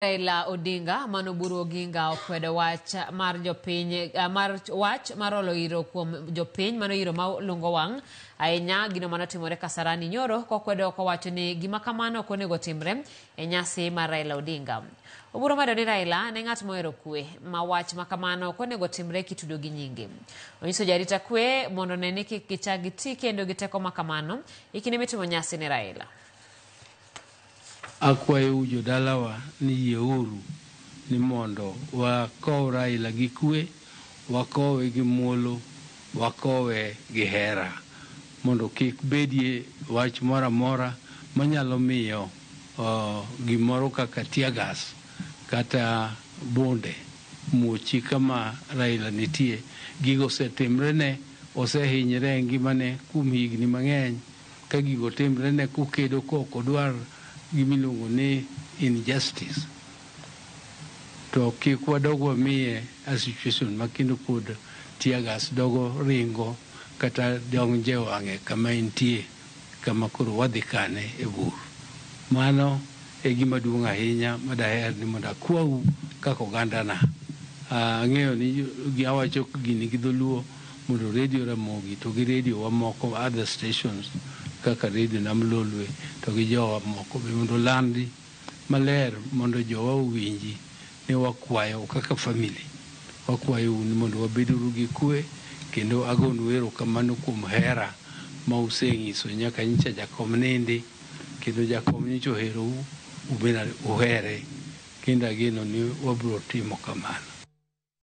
Raila Odinga mano Oburu Oginga okwedo wach mar jopiny mar wach mar olo iro kuom jopiny mano iro ma lungo wang' ahinya gino manotimore Kasarani nyoro kokwedo kowacho ni gima kamano ok onego timre e nyasi mar Raila Odinga. Oburu omedo ni Raila ne ng'at mohero kwe ma wach ma kamano ok onego timre kitudo gi nyinge. Onyiso jarita kwe mondo one ni kik gichak giti kendo gi teko ma kamano e kinde mitimo nyasi ne Raila. Akwayou jodalawa ni yieuru ni mondo wakow Raila gi kwe, wakowe gi muolo, wakowe gi hera mondo kik bedie wach moro amora manyalo miyo gimoro kaka teargas kata bunde muochi kama Raila nitie. Gigo osetimrene, osehinyre e ngimane kuom higni mang'eny. Ka gigo timre ne kokedo kok odwar gimiluongo ni injustice to kik wadog wamiye a situation ma kendo pod teargas dogo ringo kata donje wang'e kama entie kama koro wadhi kane e bur. Mano e gima duong' ahinya madaher ni mondo akwau kaka ogandana. Ang'eyo ni awacho gini gi dholuo mondo redio Ramogi to gi redio wa moko other stations kaka redio Nam Lolwe to gi jowa moko be mondo olandi maler mondo jowa owinji ni wakwayo kaka family wakwayou ni mondo wabeduru gi kwe kendo agonu erokamano kuom hera ma useng'iso nyaka nyicha jakom nindi kendo jakom nyocha oherou ubende uhere kendo ageno ni wabiro timo kamano.